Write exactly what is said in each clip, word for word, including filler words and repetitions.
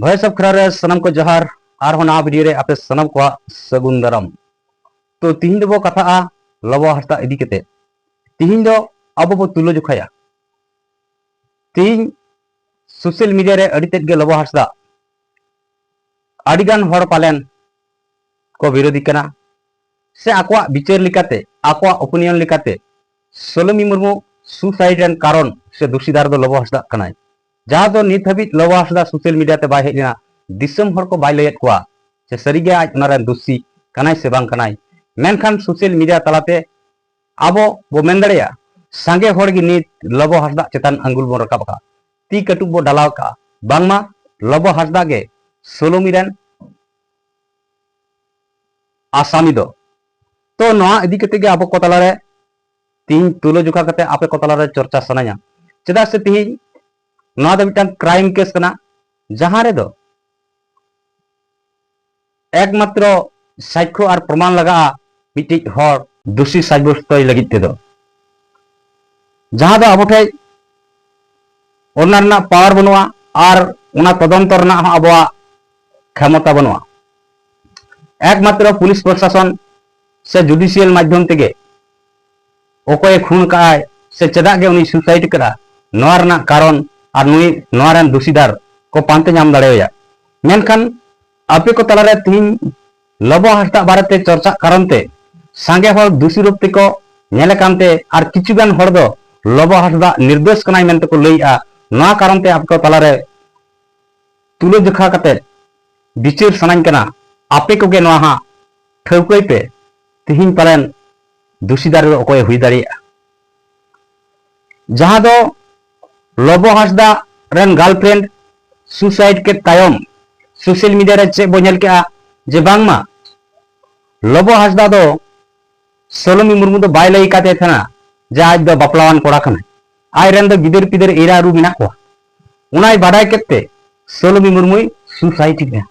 Voice of Kherwal ᱨᱮ ᱥᱟᱱᱟᱢ ᱠᱚ ᱡᱚᱦᱟᱨ᱾ ᱟᱨᱦᱚᱸ ᱱᱟᱣᱟ ᱵᱷᱤᱰᱤᱭᱳ ᱨᱮ ᱟᱯᱮ ᱥᱟᱱᱟᱢ ᱠᱚᱣᱟᱜ ᱥᱟᱹᱜᱩᱱ ᱫᱟᱨᱟᱢ᱾ ᱛᱚ, ᱛᱤᱦᱤᱧ ᱫᱚᱵᱚ ᱠᱟᱛᱷᱟᱜᱼᱟ ᱞᱚᱵᱚ ᱦᱟᱸᱥᱫᱟ ᱤᱫᱤ ᱠᱟᱛᱮ᱾ ᱛᱤᱦᱤᱧ ᱫᱚ ᱟᱵᱚ ᱵᱚ ᱛᱩᱞᱟᱹ ᱡᱚᱠᱷᱟᱭᱟ᱾ ᱛᱤᱦᱤᱧ ᱥᱳᱥᱟᱞ ᱢᱤᱰᱤᱭᱟ ᱨᱮ ᱟᱹᱰᱤ ᱛᱮᱫ ᱜᱮ ᱞᱚᱵᱚ ᱦᱟᱸᱥᱫᱟ ᱟᱹᱰᱤᱜᱟᱱ ᱦᱚᱲ ᱯᱟᱞᱮᱱ ᱠᱚ ᱵᱤᱨᱳᱫᱷᱤ ᱠᱟᱱᱟ, ᱥᱮ ᱟᱠᱚᱣᱟᱜ ᱵᱤᱪᱟᱹᱨ ᱞᱮᱠᱟᱛᱮ, ᱟᱠᱚᱣᱟᱜ ᱳᱯᱤᱱᱤᱭᱚᱱ ᱞᱮᱠᱟᱛᱮ ᱥᱳᱞᱳᱢᱤ ᱢᱩᱨᱢᱩ ᱥᱩᱥᱟᱭᱤᱰ ᱨᱮᱱ ᱠᱟᱨᱚᱱ ᱥᱮ ᱫᱩᱥᱤᱫᱟᱨ ᱫᱚ ᱞᱚᱵᱚ ᱦᱟᱸᱥᱫᱟᱜ ᱠᱟᱱᱟᱭ, ᱡᱟᱦᱟᱸ ᱫᱚ ᱱᱤᱛ ᱦᱟᱹᱵᱤᱡ ᱞᱚᱵᱚ ᱦᱟᱸᱥᱫᱟ ᱥᱳᱥᱟᱞ ᱢᱤᱰᱤᱭᱟ ᱛᱮ ᱵᱟᱭ ᱦᱮᱡ ᱞᱮᱱᱟ, ᱫᱤᱥᱚᱢ ᱦᱚᱲ ᱠᱚ ᱵᱟᱭ ᱞᱟᱹᱭᱮᱫ ᱠᱚᱣᱟ ᱥᱮ ᱥᱟᱹᱨᱤᱜᱮ ᱟᱡ ᱚᱱᱟ ᱨᱮᱱ ᱫᱩᱥᱤ ᱠᱟᱱᱟᱭ ᱥᱮ ᱵᱟᱝ ᱠᱟᱱᱟᱭ᱾ ᱢᱮᱱᱠᱷᱟᱱ ᱥᱳᱥᱟᱞ ᱢᱤᱰᱤᱭᱟ ᱛᱟᱞᱟᱛᱮ ᱟᱵᱚ ᱵᱚ ᱢᱮᱱ ᱫᱟᱲᱮᱭᱟᱜᱼᱟ, ᱥᱟᱸᱜᱮ ᱦᱚᱲ ᱜᱮ ᱱᱤᱛ ᱞᱚᱵᱚ ᱦᱟᱸᱥᱫᱟᱜ ᱪᱮᱛᱟᱱ ᱟᱸᱜᱩᱞ ᱵᱚᱱ ᱨᱟᱠᱟᱵ ᱟᱠᱟᱫᱼᱟ, ᱛᱤ ᱠᱟᱹᱴᱩᱵ ᱵᱚ ᱰᱟᱞᱟᱣ ᱟᱠᱟᱫᱼᱟ, ᱵᱟᱝᱢᱟ ᱞᱚᱵᱚ ᱦᱟᱸᱥᱫᱟᱜ ᱜᱮ ᱥᱳᱞᱳᱢᱤ ᱨᱮᱱ ᱟᱥᱟᱢᱤ ᱫᱚ᱾ ᱛᱚ, ᱱᱚᱣᱟ ᱤᱫᱤ ᱠᱟᱛᱮ ᱜᱮ ᱟᱵᱚ ᱠᱚ ᱛᱟᱞᱟᱨᱮ ᱛᱤᱦᱤᱧ ᱛᱩᱞᱟᱹ ᱡᱚᱠᱷᱟ ᱠᱟᱛᱮ ᱟᱯᱮ ᱠᱚ ᱛᱟᱞᱟᱨᱮ ᱪᱚᱨᱪᱟ ᱥᱟᱱᱟᱧᱟ, ᱪᱮᱫᱟᱜ ᱥᱮ ᱛᱤᱦᱤᱧ ᱱᱚᱣᱟ ᱫᱚ ᱢᱤᱫᱴᱟᱝ ᱠᱨᱟᱭᱤᱢ ᱠᱮᱥ ᱠᱟᱱᱟ, ᱡᱟᱦᱟᱸ ᱨᱮᱫᱚ ᱮᱠᱢᱟᱛᱨᱚ ᱥᱟᱠᱠᱷᱚ ᱟᱨ ᱯᱨᱚᱢᱟᱱ ᱞᱟᱜᱟᱜᱼᱟ ᱢᱤᱫᱴᱤᱡ ᱦᱚᱲ ᱫᱩᱥᱤ ᱥᱟᱵᱭᱚᱥᱛᱚᱭ ᱞᱟᱹᱜᱤᱫ ᱛᱮᱫᱚ, ᱡᱟᱦᱟᱸ ᱫᱚ ᱟᱵᱚ ᱴᱷᱮᱡ ᱚᱱᱟ ᱨᱮᱱᱟᱜ ᱯᱟᱣᱟᱨ ᱵᱟᱹᱱᱩᱜᱼᱟ ᱟᱨ ᱚᱱᱟ ᱛᱚᱫᱚᱱᱛᱚ ᱨᱮᱱᱟᱜ ᱦᱚᱸ ᱟᱵᱚᱣᱟᱜ ᱠᱷᱮᱢᱚᱛᱟ ᱵᱟᱹᱱᱩᱜᱼᱟ᱾ ᱮᱠᱢᱟᱛᱨᱚ ᱯᱩᱞᱤᱥ ᱯᱨᱚᱥᱟᱥᱚᱱ ᱥᱮ ᱡᱩᱰᱤᱥᱤᱭᱟᱞ ᱢᱟᱫᱽᱫᱷᱚᱢ ᱛᱮᱜᱮ ᱚᱠᱚᱭᱮ ᱠᱷᱩᱱ ᱠᱟᱜᱼᱟᱭ ᱥᱮ ᱪᱮᱫᱟᱜ ᱜᱮ ᱩᱱᱤ ᱥᱩᱥᱟᱭᱤᱰ ᱠᱟᱫᱟ, ᱱᱚᱣᱟ ᱨᱮᱱᱟᱜ ᱠᱟᱨᱚᱱ ᱟᱨ ᱱᱩᱭ ᱱᱚᱣᱟ ᱨᱮᱱ ᱫᱩᱥᱤᱫᱟᱨ ᱠᱚ ᱯᱟᱱᱛᱮ ᱧᱟᱢ ᱫᱟᱲᱮᱭᱟᱭᱟ᱾ ᱢᱮᱱᱠᱷᱟᱱ ᱟᱯᱮ ᱠᱚ ᱛᱟᱞᱟᱨᱮ ᱛᱤᱦᱤᱧ ᱞᱚᱵᱚ ᱦᱟᱸᱥᱫᱟᱜ ᱵᱟᱨᱮᱛᱮ ᱪᱚᱨᱪᱟᱜ ᱠᱟᱨᱚᱱ ᱛᱮ ᱥᱟᱸᱜᱮ ᱦᱚᱲ ᱫᱩᱥᱤ ᱨᱩᱯ ᱛᱮᱠᱚ ᱧᱮᱞ ᱟᱠᱟᱱ ᱛᱮ ᱟᱨ ᱠᱤᱪᱷᱩ ᱜᱟᱱ ᱦᱚᱲ ᱫᱚ ᱞᱚᱵᱚ ᱦᱟᱸᱥᱫᱟᱜ ᱱᱤᱨᱫᱳᱥ ᱠᱟᱱᱟᱭ ᱢᱮᱱᱛᱮ ᱠᱚ ᱞᱟᱹᱭᱮᱜᱼᱟ᱾ ᱱᱚᱣᱟ ᱠᱟᱨᱚᱱ ᱛᱮ ᱟᱯᱮ ᱠᱚ ᱛᱟᱞᱟᱨᱮ ᱛᱩᱞᱟᱹ ᱡᱚᱠᱷᱟ ᱠᱟᱛᱮ ᱵᱤᱪᱟᱹᱨ ᱥᱟᱱᱟᱧ ᱠᱟᱱᱟ᱾ ᱟᱯᱮ ᱠᱚᱜᱮ ᱱᱚᱣᱟ ᱦᱟᱸᱜ ᱴᱷᱟᱹᱣᱠᱟᱹᱭ ᱯᱮ, ᱛᱤᱦᱤᱧ ᱯᱟᱞᱮᱱ ᱫᱩᱥᱤᱫᱟᱨ ᱫᱚ ᱚᱠᱚᱭᱮ ᱦᱩᱭ ᱫᱟᱲᱮᱭᱟᱜᱼᱟ? ᱡᱟᱦᱟᱸ ᱫᱚ ᱞᱚᱵᱚ ᱦᱟᱸᱥᱫᱟ ᱨᱮᱱ ᱜᱟᱨᱞᱯᱷᱨᱮᱱᱰ ᱥᱩᱥᱟᱭᱤᱰ ᱠᱮᱫ ᱛᱟᱭᱚᱢ ᱥᱳᱥᱟᱞ ᱢᱤᱰᱤᱭᱟ ᱨᱮ ᱪᱮᱫ ᱵᱚ ᱧᱮᱞ ᱠᱮᱜᱼᱟ, ᱡᱮ ᱵᱟᱝᱢᱟ ᱞᱚᱵᱚ ᱦᱟᱸᱥᱫᱟ ᱫᱚ ᱥᱳᱞᱳᱢᱤ ᱢᱩᱨᱢᱩ ᱫᱚ ᱵᱟᱭ ᱞᱟᱹᱭ ᱟᱠᱟᱫ ᱛᱟᱦᱮᱱᱟ ᱡᱮ ᱟᱡ ᱫᱚ ᱵᱟᱯᱞᱟᱣᱟᱱ ᱠᱚᱲᱟ ᱠᱟᱱᱟᱭ, ᱟᱡ ᱨᱮᱱ ᱫᱚ ᱜᱤᱫᱟᱹᱨ ᱯᱤᱫᱟᱹᱨ ᱮᱨᱟ ᱩᱨᱩ ᱢᱮᱱᱟᱜ ᱠᱚᱣᱟ᱾ ᱚᱱᱟᱭ ᱵᱟᱰᱟᱭ ᱠᱮᱫ ᱛᱮ ᱥᱳᱞᱳᱢᱤ ᱢᱩᱨᱢᱩᱭ ᱥᱩᱥᱟᱭᱤᱰ ᱮᱫᱟ,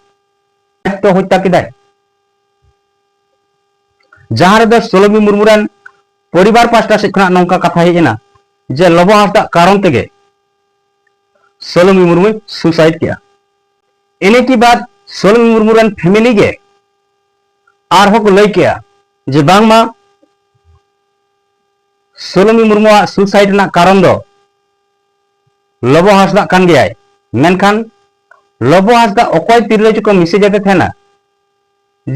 ᱟᱡ ᱫᱚ ᱦᱚᱛᱭᱟ ᱠᱮᱫᱟᱭ᱾ ᱡᱟᱦᱟᱸ ᱨᱮᱫᱚ ᱥᱳᱞᱳᱢᱤ ᱢᱩᱨᱢᱩ ᱨᱮᱱ ᱯᱚᱨᱤᱵᱟᱨ ᱯᱟᱥᱴᱟ ᱥᱮᱫ ᱠᱷᱚᱱᱟᱜ ᱱᱚᱝᱠᱟ ᱠᱟᱛᱷᱟ ᱦᱮᱡ ᱮᱱᱟ ᱡᱮ ᱞᱚᱵᱚ ᱦᱟᱸᱥᱫᱟᱜ ᱠᱟᱨᱚᱱ ᱛᱮᱜᱮ ᱥᱳᱞᱳᱢᱤ ᱢᱩᱨᱢᱩᱭ ᱥᱩᱥᱟᱭᱤᱰ ᱠᱮᱜᱼᱟ᱾ ᱤᱱᱟᱹ ᱠᱤ ᱵᱟᱫ ᱥᱳᱞᱳᱢᱤ ᱢᱩᱨᱢᱩ ᱨᱮᱱ ᱯᱷᱮᱢᱮᱞᱤ ᱜᱮ ᱟᱨᱦᱚᱸ ᱠᱚ ᱞᱟᱹᱭ ᱠᱮᱜᱼᱟ ᱡᱮ ᱵᱟᱝᱢᱟ ᱥᱳᱞᱳᱢᱤ ᱢᱩᱨᱢᱩᱣᱟᱜ ᱥᱩᱥᱟᱭᱤᱰ ᱨᱮᱱᱟᱜ ᱠᱟᱨᱚᱱ ᱫᱚ ᱞᱚᱵᱚ ᱦᱟᱸᱥᱫᱟᱜ ᱠᱟᱱ ᱜᱮᱭᱟᱭ᱾ ᱢᱮᱱᱠᱷᱟᱱ ᱞᱚᱵᱚ ᱦᱟᱸᱥᱫᱟ ᱚᱠᱚᱭ ᱛᱤᱨᱞᱟᱹ ᱪᱚᱠᱚ ᱢᱮᱥᱮᱡ ᱟᱫᱮ ᱛᱟᱦᱮᱱᱟ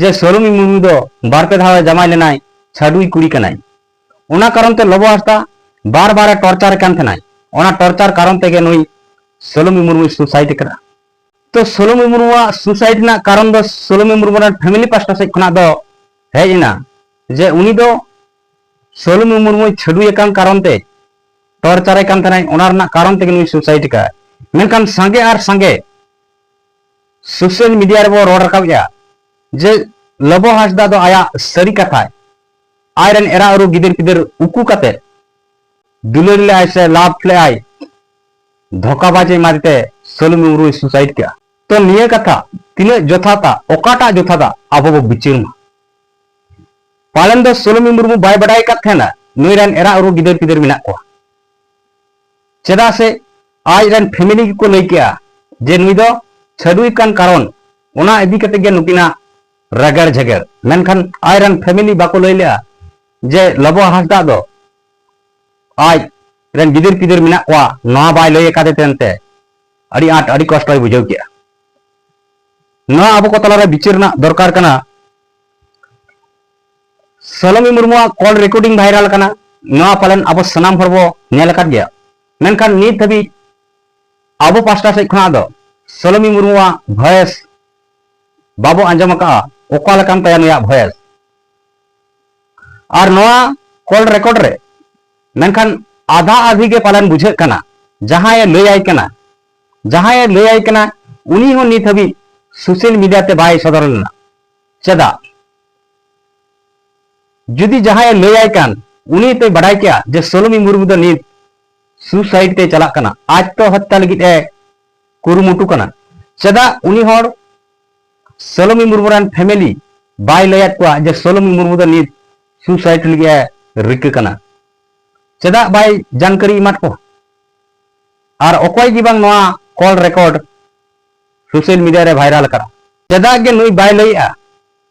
ᱡᱮ ᱥᱳᱞᱳᱢᱤ ᱢᱩᱨᱢᱩ ᱫᱚ ᱵᱟᱨ ᱯᱮ ᱫᱷᱟᱣ ᱮ ᱡᱟᱶᱟᱭ ᱞᱮᱱᱟᱭ, ᱪᱷᱟᱹᱰᱩᱭ ᱠᱩᱲᱤ ᱠᱟᱱᱟᱭ᱾ ᱚᱱᱟ ᱠᱟᱨᱚᱱ ᱛᱮ ᱞᱚᱵᱚ ᱦᱟᱸᱥᱫᱟ ᱵᱟᱨ ᱵᱟᱨ ᱮ ᱴᱚᱨᱪᱟᱨ ᱮ ᱠᱟᱱ ᱛᱟᱦᱮᱱᱟᱭ᱾ ᱚᱱᱟ ᱴᱚᱨᱪᱟᱨ ᱠᱟᱨᱚᱱ ᱛᱮᱜᱮ ᱱᱩᱭ ᱥᱳᱞᱳᱢᱤ ᱢᱩᱨᱢᱩᱭ ᱥᱩᱥᱟᱭᱤᱰ ᱠᱟᱫᱟ᱾ ᱛᱚ ᱥᱳᱞᱳᱢᱤ ᱢᱩᱨᱢᱩᱣᱟᱜ ᱥᱩᱥᱟᱭᱤᱰ ᱨᱮᱱᱟᱜ ᱠᱟᱨᱚᱱ ᱫᱚ ᱥᱳᱞᱳᱢᱤ ᱢᱩᱨᱢᱩ ᱨᱮᱱ ᱯᱷᱮᱢᱮᱞᱤ ᱯᱟᱥᱴᱟ ᱥᱮᱫ ᱠᱷᱚᱱᱟᱜ ᱫᱚ ᱦᱮᱡ ᱮᱱᱟ ᱡᱮ ᱩᱱᱤ ᱫᱚ ᱥᱳᱞᱳᱢᱤ ᱢᱩᱨᱢᱩᱭ ᱪᱷᱟᱹᱰᱩᱭ ᱟᱠᱟᱱ ᱠᱟᱨᱚᱱ ᱛᱮ, ᱴᱚᱨᱪᱟᱨ ᱮ ᱠᱟᱱ ᱛᱟᱦᱮᱱᱟᱭ, ᱚᱱᱟ ᱨᱮᱱᱟᱜ ᱠᱟᱨᱚᱱ ᱛᱮᱜᱮ ᱱᱩᱭ ᱥᱩᱥᱟᱭᱤᱰ ᱟᱠᱟᱫ᱾ ᱢᱮᱱᱠᱷᱟᱱ ᱥᱟᱸᱜᱮ ᱟᱨ ᱥᱟᱸᱜᱮ ᱥᱳᱥᱟᱞ ᱢᱤᱰᱤᱭᱟ ᱨᱮᱵᱚ ᱨᱚᱲ ᱨᱟᱠᱟᱵᱮᱜᱼᱟ ᱡᱮ ᱞᱚᱵᱚ ᱦᱟᱸᱥᱫᱟ ᱫᱚ ᱟᱭᱟᱜ ᱥᱟᱹᱨᱤ ᱠᱟᱛᱷᱟᱭ ᱟᱡᱨᱮᱱ ᱮᱨᱟ ᱩᱨᱩ ᱜᱤᱫᱟᱹᱨ ᱯᱤᱫᱟᱹᱨ ᱩᱠᱩ ᱠᱟᱛᱮ ᱫᱩᱞᱟᱹᱲ ᱞᱮᱜᱼᱟᱭ ᱥᱮ ᱞᱟᱵᱷ ᱞᱮᱜᱼᱟᱭ, ᱫᱷᱳᱠᱟᱵᱟᱡᱽ ᱮ ᱮᱢᱟᱫᱮ ᱛᱮ ᱥᱳᱞᱳᱢᱤ ᱢᱩᱨᱢᱩᱭ ᱥᱩᱥᱟᱭᱤᱰ ᱠᱮᱜᱼᱟ᱾ ᱛᱚ ᱱᱤᱭᱟᱹ ᱠᱟᱛᱷᱟ ᱛᱤᱱᱟᱹᱜ ᱡᱚᱛᱷᱟᱛᱟ, ᱚᱠᱟᱴᱟᱜ ᱡᱚᱛᱷᱟᱛᱟ, ᱟᱵᱚ ᱵᱚ ᱵᱤᱪᱟᱹᱨ ᱢᱟ᱾ ᱯᱟᱞᱮᱱ ᱫᱚ ᱥᱳᱞᱳᱢᱤ ᱢᱩᱨᱢᱩ ᱵᱟᱭ ᱵᱟᱰᱟᱭ ᱟᱠᱟᱫ ᱛᱟᱦᱮᱱᱟ ᱱᱩᱭ ᱨᱮᱱ ᱮᱨᱟ ᱩᱨᱩ ᱜᱤᱫᱟᱹᱨ ᱯᱤᱫᱟᱹᱨ ᱢᱮᱱᱟᱜ ᱠᱚᱣᱟ᱾ ᱪᱮᱫᱟᱜ ᱥᱮ ᱟᱡ ᱨᱮᱱ ᱯᱷᱮᱢᱮᱞᱤ ᱜᱮᱠᱚ ᱞᱟᱹᱭ ᱠᱮᱜᱼᱟ ᱡᱮ ᱱᱩᱭ ᱫᱚ ᱪᱷᱟᱹᱰᱩᱭ ᱠᱟᱱ ᱠᱟᱨᱚᱱ, ᱚᱱᱟ ᱤᱫᱤ ᱠᱟᱛᱮ ᱜᱮ ᱱᱩᱠᱤᱱᱟᱜ ᱨᱟᱜᱟᱲ ᱡᱷᱟᱜᱟᱲ᱾ ᱢᱮᱱᱠᱷᱟᱱ ᱟᱡ ᱨᱮᱱ ᱯᱷᱮᱢᱮᱞᱤ ᱵᱟᱠᱚ ᱞᱟᱹᱭ ᱞᱮᱜᱼᱟ ᱡᱮ ᱞᱚᱵᱚ ᱦᱟᱸᱥᱫᱟ ᱫᱚ ᱟᱡ ᱨᱮᱱ ᱜᱤᱫᱟᱹᱨ ᱯᱤᱫᱟᱹᱨ ᱢᱮᱱᱟᱜ ᱠᱚᱣᱟ, ᱱᱚᱣᱟ ᱵᱟᱭ ᱞᱟᱹᱭ ᱟᱠᱟᱫᱮ ᱛᱮᱱᱛᱮ ᱟᱹᱰᱤ ᱟᱸᱴ, ᱟᱹᱰᱤ ᱠᱚᱥᱴᱚᱭ ᱵᱩᱡᱷᱟᱹᱣ ᱠᱮᱜᱼᱟ᱾ ᱱᱚᱣᱟ ᱟᱵᱚ ᱠᱚ ᱛᱟᱞᱟᱨᱮ ᱵᱤᱪᱟᱹᱨ ᱨᱮᱱᱟᱜ ᱫᱚᱨᱠᱟᱨ ᱠᱟᱱᱟ᱾ ᱥᱳᱞᱳᱢᱤ ᱢᱩᱨᱢᱩᱣᱟᱜ ᱠᱚᱞ ᱨᱮᱠᱚᱨᱰᱤᱝ ᱵᱷᱟᱭᱨᱟᱞ ᱠᱟᱱᱟ, ᱱᱚᱣᱟ ᱯᱟᱞᱮᱱ ᱟᱵᱚ ᱥᱟᱱᱟᱢ ᱦᱚᱲ ᱵᱚ ᱧᱮᱞ ᱟᱠᱟᱫ ᱜᱮᱭᱟ᱾ ᱢᱮᱱᱠᱷᱟᱱ ᱱᱤᱛ ᱫᱷᱟᱹᱵᱤᱡ ᱟᱵᱚ ᱯᱟᱥᱴᱟ ᱥᱮᱫ ᱠᱷᱚᱱᱟᱜ ᱫᱚ ᱥᱳᱞᱳᱢᱤ ᱢᱩᱨᱢᱩᱣᱟᱜ ᱵᱷᱚᱭᱮᱥ ᱵᱟᱵᱚ ᱟᱸᱡᱚᱢ ᱟᱠᱟᱫᱼᱟ, ᱚᱠᱟ ᱞᱮᱠᱟᱱ ᱛᱟᱭᱟ ᱱᱩᱭᱟᱜ ᱵᱷᱚᱭᱮᱥ᱾ ᱟᱨ ᱱᱚᱣᱟ ᱠᱚᱞ ᱨᱮᱠᱚᱨᱰ ᱨᱮ ᱢᱮᱱᱠᱷᱟᱱ ᱟᱫᱷᱟ ᱟᱫᱷᱤ ᱜᱮ ᱯᱟᱞᱮᱱ ᱵᱩᱡᱷᱟᱹᱜ ᱠᱟᱱᱟ, ᱡᱟᱦᱟᱸᱭᱮ ᱞᱟᱹᱭᱟᱭ ᱠᱟᱱᱟ, ᱡᱟᱦᱟᱸᱭᱮ ᱞᱟᱹᱭᱟᱭ ᱠᱟᱱᱟ, ᱩᱱᱤ ᱦᱚᱸ ᱱᱤᱛ ᱦᱟᱹᱵᱤᱡ ᱥᱳᱥᱟᱞ ᱢᱤᱰᱤᱭᱟ ᱛᱮ ᱵᱟᱭ ᱥᱚᱫᱚᱨ ᱞᱮᱱᱟ᱾ ᱪᱮᱫᱟᱜ? ᱡᱩᱫᱤ ᱡᱟᱦᱟᱸᱭᱮ ᱞᱟᱹᱭᱟᱭ ᱠᱟᱱ, ᱩᱱᱤ ᱛᱚᱭ ᱵᱟᱰᱟᱭ ᱠᱮᱭᱟ ᱡᱮ ᱥᱳᱞᱳᱢᱤ ᱢᱩᱨᱢᱩ ᱫᱚ ᱱᱤᱛ ᱥᱩᱥᱟᱭᱤᱰ ᱛᱮ ᱪᱟᱞᱟᱜ ᱠᱟᱱᱟ, ᱟᱡ ᱛᱚ ᱦᱚᱛᱛᱟ ᱞᱟᱹᱜᱤᱫ ᱮ ᱠᱩᱨᱩᱢᱩᱴᱩ ᱠᱟᱱᱟ᱾ ᱪᱮᱫᱟᱜ ᱩᱱᱤ ᱦᱚᱲ ᱥᱳᱞᱳᱢᱤ ᱢᱩᱨᱢᱩ ᱨᱮᱱ ᱯᱷᱮᱢᱮᱞᱤ ᱵᱟᱭ ᱞᱟᱹᱭᱟᱫ ᱠᱚᱣᱟ ᱡᱮ ᱥᱳᱞᱳᱢᱤ ᱢᱩᱨᱢᱩ ᱫᱚ ᱱᱤᱛ ᱥᱩᱥᱟᱭᱤᱰ ᱞᱟᱹᱜᱤᱫ ᱮ ᱨᱤᱠᱟᱹ ᱠᱟᱱᱟ? ᱪᱮᱫᱟᱜ ᱵᱟᱭ ᱡᱟᱱᱠᱟᱨᱤ ᱮᱢᱟᱫ ᱠᱚᱣᱟ? ᱟᱨ ᱚᱠᱚᱭ ᱜᱮ ᱵᱟᱝ ᱱᱚᱣᱟ ᱠᱚᱞ ᱨᱮᱠᱚᱨᱰ ᱥᱳᱥᱟᱞ ᱢᱤᱰᱤᱭᱟ ᱨᱮ ᱵᱷᱟᱭᱨᱟᱞ ᱟᱠᱟᱱᱟ᱾ ᱪᱮᱫᱟᱜ ᱜᱮ ᱱᱩᱭ ᱵᱟᱭ ᱞᱟᱹᱭᱮᱜᱼᱟ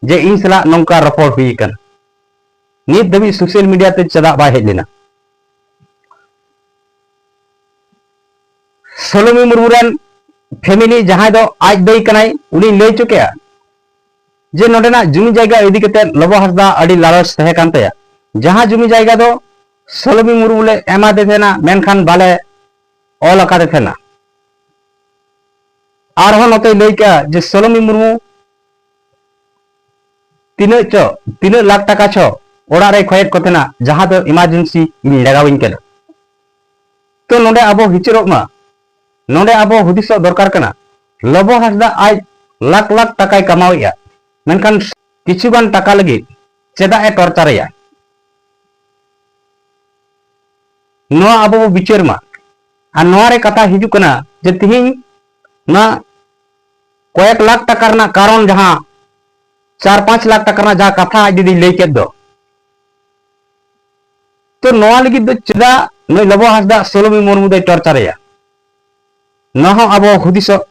ᱡᱮ ᱤᱧ ᱥᱟᱞᱟᱜ ᱱᱚᱝᱠᱟ ᱨᱚᱯᱚᱲ ᱦᱩᱭ ᱟᱠᱟᱱᱟ? ᱱᱤᱛ ᱫᱷᱟᱹᱵᱤᱡ ᱥᱳᱥᱟᱞ ᱢᱤᱰᱤᱭᱟ ᱛᱮ ᱪᱮᱫᱟᱜ ᱵᱟᱭ ᱦᱮᱡ ᱞᱮᱱᱟ? ᱥᱳᱞᱳᱢᱤ ᱢᱩᱨᱢᱩ ᱨᱮᱱ ᱯᱷᱮᱢᱤᱞᱤ, ᱡᱟᱦᱟᱸᱭ ᱫᱚ ᱟᱡ ᱫᱟᱹᱭ ᱠᱟᱱᱟᱭ, ᱩᱱᱤ ᱞᱟᱹᱭ ᱦᱚᱪᱚ ᱠᱮᱜᱼᱟ ᱡᱮ ᱱᱚᱰᱮᱱᱟᱜ ᱡᱩᱢᱤ ᱡᱟᱭᱜᱟ ᱤᱫᱤ ᱠᱟᱛᱮ ᱞᱚᱵᱚ ᱦᱟᱸᱥᱫᱟ ᱟᱹᱰᱤ ᱞᱟᱞᱚᱪ ᱛᱟᱦᱮᱸ ᱠᱟᱱ ᱛᱟᱭᱟ, ᱡᱟᱦᱟᱸ ᱡᱩᱢᱤ ᱡᱟᱭᱜᱟ ᱫᱚ ᱥᱳᱞᱳᱢᱤ ᱢᱩᱨᱢᱩ ᱞᱮ ᱮᱢᱟᱫᱮ ᱛᱟᱦᱮᱱᱟ, ᱢᱮᱱᱠᱷᱟᱱ ᱵᱟᱞᱮ ᱚᱞ ᱟᱠᱟᱫᱮ ᱛᱟᱦᱮᱱᱟ᱾ ᱟᱨᱦᱚᱸ ᱱᱚᱛᱮᱭ ᱞᱟᱹᱭ ᱠᱮᱜᱼᱟ ᱡᱮ ᱥᱳᱞᱳᱢᱤ ᱢᱩᱨᱢᱩ ᱛᱤᱱᱟᱹᱜ ᱪᱚ, ᱛᱤᱱᱟᱹᱜ ᱞᱟᱠᱷ ᱴᱟᱠᱟ ᱪᱚ ᱚᱲᱟᱜ ᱨᱮᱭ ᱠᱷᱚᱭᱮᱫ ᱠᱚ ᱛᱟᱦᱮᱱᱟ, ᱡᱟᱦᱟᱸ ᱫᱚ ᱮᱢᱟᱨᱡᱮᱱᱥᱤ ᱤᱧ ᱞᱟᱜᱟᱣᱤᱧ ᱠᱟᱱᱟ᱾ ᱛᱚ ᱱᱚᱰᱮ ᱟᱵᱚ ᱵᱤᱪᱟᱹᱨᱚᱜ ᱢᱟ, ᱱᱚᱰᱮ ᱟᱵᱚ ᱦᱩᱫᱤᱥᱚᱜ ᱫᱚᱨᱠᱟᱨ ᱠᱟᱱᱟ᱾ ᱞᱚᱵᱚ ᱦᱟᱸᱥᱫᱟ ᱟᱡ ᱞᱟᱠᱷ ᱞᱟᱠᱷ ᱴᱟᱠᱟᱭ ᱠᱟᱢᱟᱣᱮᱫᱼᱟ, ᱢᱮᱱᱠᱷᱟᱱ ᱠᱤᱪᱷᱩ ᱜᱟᱱ ᱴᱟᱠᱟ ᱞᱟᱹᱜᱤᱫ ᱪᱮᱫᱟᱜ ᱮ ᱴᱚᱨᱪᱟᱨᱮᱭᱟ? ᱱᱚᱣᱟ ᱟᱵᱚ ᱵᱚ ᱵᱤᱪᱟᱹᱨ ᱢᱟ᱾ ᱟᱨ ᱱᱚᱣᱟ ᱨᱮ ᱠᱟᱛᱷᱟ ᱦᱤᱡᱩᱜ ᱠᱟᱱᱟ ᱡᱮ ᱛᱤᱦᱤᱧ ᱱᱚᱣᱟ ᱠᱚᱭᱮᱠ ᱞᱟᱠᱷ ᱴᱟᱠᱟ ᱨᱮᱱᱟᱜ ᱠᱟᱨᱚᱱ, ᱡᱟᱦᱟᱸ ᱪᱟᱨ ᱯᱟᱸᱪ ᱞᱟᱠᱷ ᱴᱟᱠᱟ ᱨᱮᱱᱟᱜ ᱡᱟᱦᱟᱸ ᱠᱟᱛᱷᱟ ᱟᱡ ᱫᱤᱫᱤᱭ ᱞᱟᱹᱭ ᱠᱮᱫ ᱫᱚ, ᱛᱚ ᱱᱚᱣᱟ ᱞᱟᱹᱜᱤᱫ ᱫᱚ ᱪᱮᱫᱟᱜ ᱱᱩᱭ ᱞᱚᱵᱚ ᱦᱟᱸᱥᱫᱟ ᱥᱳᱞᱳᱢᱤ ᱢᱩᱨᱢᱩ ᱫᱚᱭ ᱴᱚᱨᱪᱟᱨᱮᱭᱟ? ᱱᱚᱣᱟ ᱦᱚᱸ ᱟᱵᱚ ᱦᱩᱫᱤᱥᱚᱜ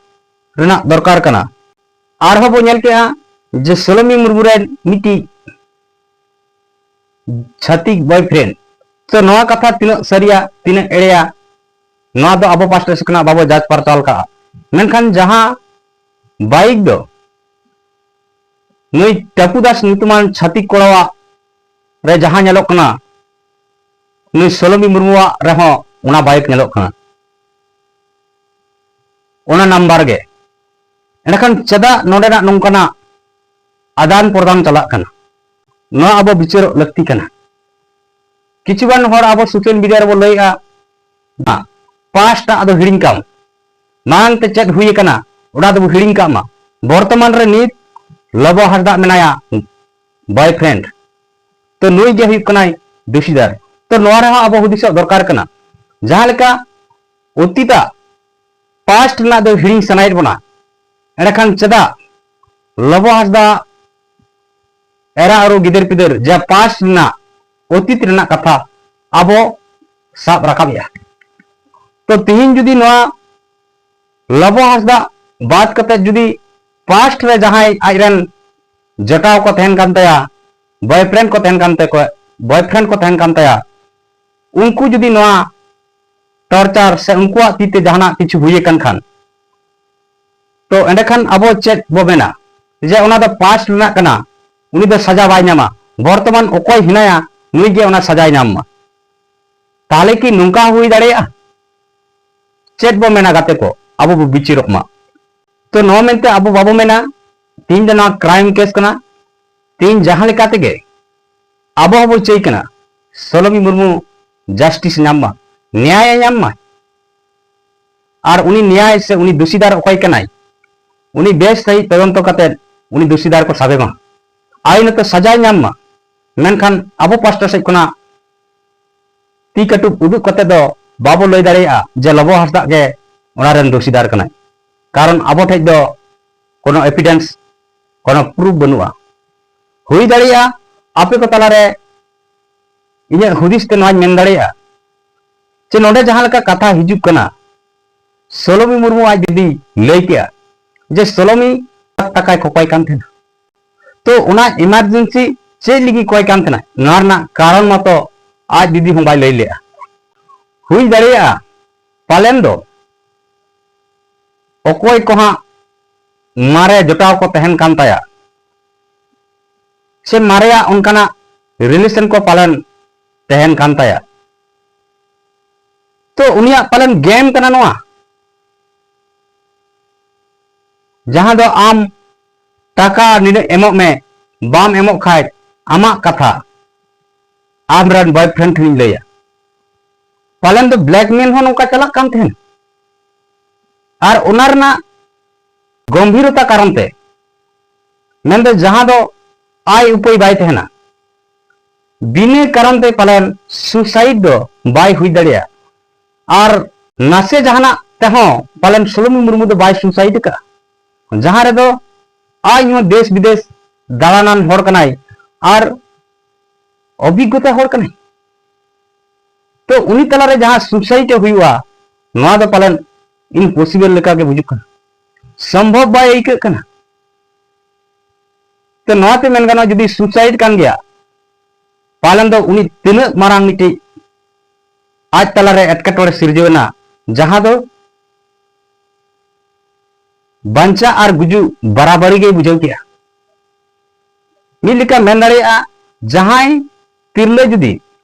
ᱨᱮᱱᱟᱜ ᱫᱚᱨᱠᱟᱨ ᱠᱟᱱᱟ᱾ ᱟᱨᱦᱚᱸ ᱵᱚ ᱧᱮᱞ ᱠᱮᱜᱼᱟ ᱡᱮ ᱥᱳᱞᱳᱢᱤ ᱢᱩᱨᱢᱩ ᱨᱮᱱ ᱢᱤᱫᱴᱤᱡ ᱪᱷᱟᱹᱛᱤᱠ ᱵᱚᱭᱯᱷᱨᱮᱱᱰ᱾ ᱛᱚ ᱱᱚᱣᱟ ᱠᱟᱛᱷᱟ ᱛᱤᱱᱟᱹᱜ ᱥᱟᱹᱨᱤᱭᱟ, ᱛᱤᱱᱟᱹᱜ ᱮᱲᱮᱭᱟ, ᱱᱚᱣᱟ ᱫᱚ ᱟᱵᱚ ᱯᱟᱥᱴᱟ ᱥᱮᱫ ᱠᱷᱚᱱᱟᱜ ᱵᱟᱵᱚ ᱡᱟᱸᱪ ᱯᱟᱨᱪᱟᱣ ᱠᱟᱜᱼᱟ᱾ ᱢᱮᱱᱠᱷᱟᱱ ᱡᱟᱦᱟᱸ ᱵᱟᱭᱤᱠ ᱫᱚ ᱱᱩᱭ ᱴᱟᱯᱩ ᱫᱟᱥ ᱧᱩᱛᱩᱢᱟᱱ ᱪᱷᱟᱹᱛᱤᱠ ᱠᱚᱲᱟᱣᱟᱜ ᱨᱮ ᱡᱟᱦᱟᱸ ᱧᱮᱞᱚᱜ ᱠᱟᱱᱟ, ᱱᱩᱭ ᱥᱳᱞᱳᱢᱤ ᱢᱩᱨᱢᱩᱣᱟᱜ ᱨᱮᱦᱚᱸ ᱚᱱᱟ ᱵᱟᱭᱤᱠ ᱧᱮᱞᱚᱜ ᱠᱟᱱᱟ, ᱚᱱᱟ ᱱᱟᱢᱵᱟᱨ ᱜᱮ᱾ ᱮᱸᱰᱮᱠᱷᱟᱱ ᱪᱮᱫᱟᱜ ᱱᱚᱰᱮᱱᱟᱜ ᱱᱚᱝᱠᱟᱱᱟᱜ ᱟᱫᱟᱱ ᱯᱨᱚᱫᱟᱱ ᱪᱟᱞᱟᱜ ᱠᱟᱱᱟ? ᱱᱚᱣᱟ ᱟᱵᱚ ᱵᱤᱪᱟᱹᱨᱚᱜ ᱞᱟᱹᱠᱛᱤ ᱠᱟᱱᱟ᱾ ᱠᱤᱪᱷᱩ ᱜᱟᱱ ᱦᱚᱲ ᱟᱵᱚ ᱥᱳᱥᱟᱞ ᱢᱤᱰᱤᱭᱟ ᱨᱮᱵᱚ ᱞᱟᱹᱭᱮᱜᱼᱟ, ᱵᱟᱝ, ᱯᱟᱥᱴ ᱟᱜ ᱫᱚ ᱦᱤᱲᱤᱧ ᱠᱟᱢ, ᱢᱟᱲᱟᱝ ᱛᱮ ᱪᱮᱫ ᱦᱩᱭ ᱟᱠᱟᱱᱟ ᱚᱱᱟ ᱫᱚᱵᱚ ᱦᱤᱲᱤᱧ ᱠᱟᱜ ᱢᱟ᱾ ᱵᱚᱨᱛᱚᱢᱟᱱ ᱨᱮ ᱱᱤᱛ ᱞᱚᱵᱚ ᱦᱟᱸᱥᱫᱟᱜ ᱢᱮᱱᱟᱭᱟ ᱵᱚᱭᱯᱷᱨᱮᱱᱰ, ᱛᱚ ᱱᱩᱭ ᱜᱮ ᱦᱩᱭᱩᱜ ᱠᱟᱱᱟᱭ ᱫᱩᱥᱤᱫᱟᱨ᱾ ᱛᱚ ᱱᱚᱣᱟ ᱨᱮᱦᱚᱸ ᱟᱵᱚ ᱦᱩᱫᱤᱥᱚᱜ ᱫᱚᱨᱠᱟᱨ ᱠᱟᱱᱟ᱾ ᱡᱟᱦᱟᱸ ᱞᱮᱠᱟ ᱚᱛᱤᱛᱟᱜ, ᱯᱟᱥᱴ ᱨᱮᱱᱟᱜ ᱫᱚ ᱦᱤᱲᱤᱧ ᱥᱟᱱᱟᱭᱮᱫ ᱵᱚᱱᱟ, ᱮᱸᱰᱮᱠᱷᱟᱱ ᱪᱮᱫᱟᱜ ᱞᱚᱵᱚ ᱦᱟᱸᱥᱫᱟ ᱮᱨᱟ ᱟᱨᱚ ᱜᱤᱫᱟᱹᱨ ᱯᱤᱫᱟᱹᱨ ᱡᱟ ᱯᱟᱥᱴ ᱨᱮᱱᱟᱜ, ᱚᱛᱤᱛ ᱨᱮᱱᱟᱜ ᱠᱟᱛᱷᱟ ᱟᱵᱚ ᱥᱟᱵ ᱨᱟᱠᱟᱵᱮᱜᱼᱟ? ᱛᱚ ᱛᱤᱦᱤᱧ ᱡᱩᱫᱤ ᱱᱚᱣᱟ ᱞᱚᱵᱚ ᱦᱟᱸᱥᱫᱟ ᱵᱟᱫ ᱠᱟᱛᱮ ᱡᱩᱫᱤ ᱯᱟᱥᱴ ᱨᱮ ᱡᱟᱦᱟᱸᱭ ᱟᱡᱨᱮᱱ ᱡᱚᱴᱟᱣ ᱠᱚ ᱛᱟᱦᱮᱱ ᱠᱟᱱ ᱛᱟᱭᱟ, ᱵᱚᱭᱯᱷᱨᱮᱱᱰ ᱠᱚ ᱛᱟᱦᱮᱱ ᱠᱟᱱ ᱛᱟᱠᱚᱣᱟ, ᱵᱚᱭᱯᱷᱨᱮᱱᱰ ᱠᱚ ᱛᱟᱦᱮᱱ ᱠᱟᱱ ᱛᱟᱭᱟ, ᱩᱱᱠᱩ ᱡᱩᱫᱤ ᱱᱚᱣᱟ ᱴᱚᱨᱪᱟᱨ ᱥᱮ ᱩᱱᱠᱩᱣᱟᱜ ᱛᱤ ᱛᱮ ᱡᱟᱦᱟᱱᱟᱜ ᱠᱤᱪᱷᱩ ᱦᱩᱭ ᱟᱠᱟᱱ ᱠᱷᱟᱱ, ᱛᱚ ᱮᱸᱰᱮᱠᱷᱟᱱ ᱟᱵᱚ ᱪᱮᱫ ᱵᱚ ᱢᱮᱱᱟ? ᱡᱮ ᱚᱱᱟ ᱫᱚ ᱯᱟᱥᱴ ᱨᱮᱱᱟᱜ ᱠᱟᱱᱟ, ᱩᱱᱤ ᱫᱚ ᱥᱟᱡᱟ ᱵᱟᱭ ᱧᱟᱢᱟ᱾ ᱵᱚᱨᱛᱚᱢᱟᱱ ᱚᱠᱚᱭ ᱦᱮᱱᱟᱭᱟ, ᱱᱩᱭ ᱜᱮ ᱚᱱᱟ ᱥᱟᱡᱟᱭ ᱧᱟᱢ ᱢᱟ᱾ ᱛᱟᱦᱞᱮ ᱠᱤ ᱱᱚᱝᱠᱟ ᱦᱚᱸ ᱦᱩᱭ ᱫᱟᱲᱮᱭᱟᱜᱼᱟ? ᱪᱮᱫ ᱵᱚ ᱢᱮᱱᱟ ᱜᱟᱛᱮ ᱠᱚ, ᱟᱵᱚ ᱵᱚ ᱵᱤᱪᱟᱹᱨᱚᱜ ᱢᱟ᱾ ᱛᱚ ᱱᱚᱣᱟ ᱢᱮᱱᱛᱮ ᱟᱵᱚ ᱵᱟᱵᱚ ᱢᱮᱱᱟ ᱛᱮᱦᱮᱧ ᱫᱚ ᱱᱚᱣᱟ ᱠᱨᱟᱭᱤᱢ ᱠᱮᱥ ᱠᱟᱱᱟ᱾ ᱛᱮᱦᱮᱧ ᱡᱟᱦᱟᱸ ᱞᱮᱠᱟ ᱛᱮᱜᱮ ᱟᱵᱚ ᱦᱚᱸᱵᱚ ᱪᱟᱹᱭ ᱠᱟᱱᱟ ᱥᱳᱞᱳᱢᱤ ᱢᱩᱨᱢᱩ ᱡᱟᱥᱴᱤᱥ ᱧᱟᱢ ᱢᱟ, ᱱᱮᱭᱟᱭ ᱧᱟᱢ ᱢᱟ᱾ ᱟᱨ ᱩᱱᱤ ᱱᱮᱭᱟᱭ ᱥᱮ ᱩᱱᱤ ᱫᱩᱥᱤᱫᱟᱨ ᱚᱠᱚᱭ ᱠᱟᱱᱟᱭ, ᱩᱱᱤ ᱵᱮᱥ ᱥᱟᱺᱦᱤᱡ ᱛᱚᱫᱚᱱᱛᱚ ᱠᱟᱛᱮ ᱩᱱᱤ ᱫᱩᱥᱤᱫᱟᱨ ᱠᱚ ᱥᱟᱵᱮ ᱢᱟ, ᱟᱭᱤᱱ ᱛᱮ ᱥᱟᱡᱟᱭ ᱧᱟᱢ ᱢᱟ᱾ ᱢᱮᱱᱠᱷᱟᱱ ᱟᱵᱚ ᱯᱟᱥᱴᱟ ᱥᱮᱫ ᱠᱷᱚᱱᱟᱜ ᱛᱤ ᱠᱟᱹᱴᱩᱵ ᱩᱫᱩᱜ ᱠᱟᱛᱮ ᱫᱚ ᱵᱟᱵᱚ ᱞᱟᱹᱭ ᱫᱟᱲᱮᱭᱟᱜᱼᱟ ᱡᱮ ᱞᱚᱵᱚ ᱦᱟᱸᱥᱫᱟᱜ ᱜᱮ ᱚᱱᱟ ᱨᱮᱱ ᱫᱩᱥᱤᱫᱟᱨ ᱠᱟᱱᱟᱭ, ᱠᱟᱨᱚᱱ ᱟᱵᱚ ᱴᱷᱮᱡ ᱫᱚ ᱠᱳᱱᱳ ᱮᱵᱷᱤᱰᱮᱱᱥ, ᱠᱳᱱᱳ ᱯᱨᱩᱯᱷ ᱵᱟᱹᱱᱩᱜᱼᱟ᱾ ᱦᱩᱭ ᱫᱟᱲᱮᱭᱟᱜᱼᱟ ᱟᱯᱮ ᱠᱚ ᱛᱟᱞᱟᱨᱮ ᱤᱧᱟᱹᱜ ᱦᱩᱫᱤᱥ ᱛᱮ ᱱᱚᱣᱟᱧ ᱢᱮᱱ ᱫᱟᱲᱮᱭᱟᱜᱼᱟ ᱡᱮ ᱱᱚᱰᱮ ᱡᱟᱦᱟᱸ ᱞᱮᱠᱟ ᱠᱟᱛᱷᱟ ᱦᱤᱡᱩᱜ ᱠᱟᱱᱟ, ᱥᱳᱞᱳᱢᱤ ᱢᱩᱨᱢᱩ ᱟᱡ ᱫᱤᱫᱤ ᱞᱟᱹᱭ ᱠᱮᱜᱼᱟ ᱡᱮ ᱥᱳᱞᱳᱢᱤ ᱴᱟᱠᱟᱭ ᱠᱚᱠᱚᱭ ᱠᱟᱱ ᱛᱟᱦᱮᱱᱟ᱾ ᱛᱚ ᱚᱱᱟ ᱮᱢᱟᱨᱡᱮᱱᱥᱤ ᱪᱮᱫ ᱞᱟᱹᱜᱤᱫ ᱠᱚᱭ ᱠᱟᱱ ᱛᱟᱦᱮᱱᱟ, ᱱᱚᱣᱟ ᱨᱮᱱᱟᱜ ᱠᱟᱨᱚᱱ ᱢᱟᱛᱚ ᱟᱡ ᱫᱤᱫᱤ ᱦᱚᱸ ᱵᱟᱭ ᱞᱟᱹᱭ ᱞᱮᱜᱼᱟ᱾ ᱦᱩᱭ ᱫᱟᱲᱮᱭᱟᱜᱼᱟ ᱯᱟᱞᱮᱱ ᱫᱚ ᱚᱠᱚᱭ ᱠᱚ ᱦᱟᱸᱜ ᱢᱟᱨᱮ ᱡᱚᱴᱟᱣ ᱠᱚ ᱛᱟᱦᱮᱱ ᱠᱟᱱ ᱛᱟᱭᱟ, ᱥᱮ ᱢᱟᱨᱮᱭᱟᱜ ᱚᱱᱠᱟᱱᱟᱜ ᱨᱤᱞᱮᱥᱚᱱ ᱠᱚ ᱯᱟᱞᱮᱱ ᱛᱟᱦᱮᱱ ᱠᱟᱱ ᱛᱟᱭᱟ᱾ ᱛᱚ ᱩᱱᱤᱭᱟᱜ ᱯᱟᱞᱮᱱ ᱜᱮᱢ ᱠᱟᱱᱟ ᱱᱚᱣᱟ, ᱡᱟᱦᱟᱸ ᱫᱚ ᱟᱢ ᱴᱟᱠᱟ ᱱᱤᱱᱟᱹᱜ ᱮᱢᱚᱜ ᱢᱮ, ᱵᱟᱢ ᱮᱢᱚᱜ ᱠᱷᱟᱡ ᱟᱢᱟᱜ ᱠᱟᱛᱷᱟ ᱟᱢ ᱨᱮᱱ ᱵᱚᱭᱯᱷᱨᱮᱱᱰ ᱴᱷᱮᱱᱤᱧ ᱞᱟᱹᱭᱟ᱾ ᱯᱟᱞᱮᱱ ᱫᱚ ᱵᱞᱮᱠᱢᱮᱞ ᱦᱚᱸ ᱱᱚᱝᱠᱟ ᱪᱟᱞᱟᱜ ᱠᱟᱱ ᱛᱟᱦᱮᱱ᱾ ᱟᱨ ᱚᱱᱟ ᱨᱮᱱᱟᱜ ᱜᱚᱢᱵᱷᱤᱨᱚᱛᱟ ᱠᱟᱨᱚᱱ ᱛᱮ, ᱢᱮᱱᱫᱚ ᱡᱟᱦᱟᱸ ᱫᱚ ᱟᱭ ᱩᱯᱟᱹᱭ ᱵᱟᱭ ᱛᱟᱦᱮᱱᱟ, ᱵᱤᱱᱟᱹ ᱠᱟᱨᱚᱱ ᱛᱮ ᱯᱟᱞᱮᱱ ᱥᱩᱥᱟᱭᱤᱰ ᱫᱚ ᱵᱟᱭ ᱦᱩᱭ ᱫᱟᱲᱮᱭᱟᱜᱼᱟ᱾ ᱟᱨ ᱱᱟᱥᱮ ᱡᱟᱦᱟᱱᱟᱜ ᱛᱮᱦᱚᱸ ᱯᱟᱞᱮᱱ ᱥᱳᱞᱳᱢᱤ ᱢᱩᱨᱢᱩ ᱫᱚ ᱵᱟᱭ ᱥᱩᱥᱟᱭᱤᱰ ᱟᱠᱟᱫᱼᱟ, ᱡᱟᱦᱟᱸ ᱨᱮᱫᱚ ᱟᱡ ᱦᱚᱸ ᱫᱮᱥ ᱵᱤᱫᱮᱥ ᱫᱟᱬᱟᱱᱟᱱ ᱦᱚᱲ ᱠᱟᱱᱟᱭ ᱟᱨ ᱚᱵᱷᱤᱜᱽᱜᱚᱛᱟ ᱦᱚᱲ ᱠᱟᱱᱟᱭ᱾ ᱛᱚ ᱩᱱᱤ ᱛᱟᱞᱟᱨᱮ ᱡᱟᱦᱟᱸ ᱥᱩᱥᱟᱭᱤᱰ ᱦᱩᱭᱩᱜᱼᱟ, ᱱᱚᱣᱟ ᱫᱚ ᱯᱟᱞᱮᱱ ᱤᱢᱯᱚᱥᱤᱵᱚᱞ ᱞᱮᱠᱟ ᱜᱮ ᱵᱩᱡᱩᱜ ᱠᱟᱱᱟ᱾ ᱥᱚᱢᱵᱷᱚᱵ ᱵᱟᱭ ᱟᱹᱭᱠᱟᱹᱜ ᱠᱟᱱᱟ᱾ ᱛᱚ ᱱᱚᱣᱟᱛᱮ ᱢᱮᱱ ᱜᱟᱱᱚᱜᱼᱟ, ᱡᱩᱫᱤ ᱥᱩᱥᱟᱭᱤᱰ ᱠᱟᱱ ᱜᱮᱭᱟ, ᱯᱟᱞᱮᱱ ᱫᱚ ᱩᱱᱤ ᱛᱤᱱᱟᱹᱜ ᱢᱟᱨᱟᱝ ᱢᱤᱫᱴᱤᱡ ᱟᱡ ᱛᱟᱞᱟᱨᱮ ᱮᱴᱠᱮᱴᱚᱬᱮ ᱥᱤᱨᱡᱟᱹᱣ ᱮᱱᱟ, ᱡᱟᱦᱟᱸ ᱫᱚ ᱵᱟᱧᱪᱟᱜ ᱟᱨ ᱜᱩᱡᱩᱜ ᱵᱟᱨᱟᱵᱟᱨᱤ ᱜᱮᱭ ᱵᱩᱡᱷᱟᱹᱣ ᱠᱮᱜᱼᱟ᱾ ᱢᱤᱫ ᱞᱮᱠᱟ ᱢᱮᱱ ᱫᱟᱲᱮᱭᱟᱜᱼᱟ, ᱡᱟᱦᱟᱸᱭ ᱛᱤᱨᱞᱟᱹ ᱡᱩᱫᱤ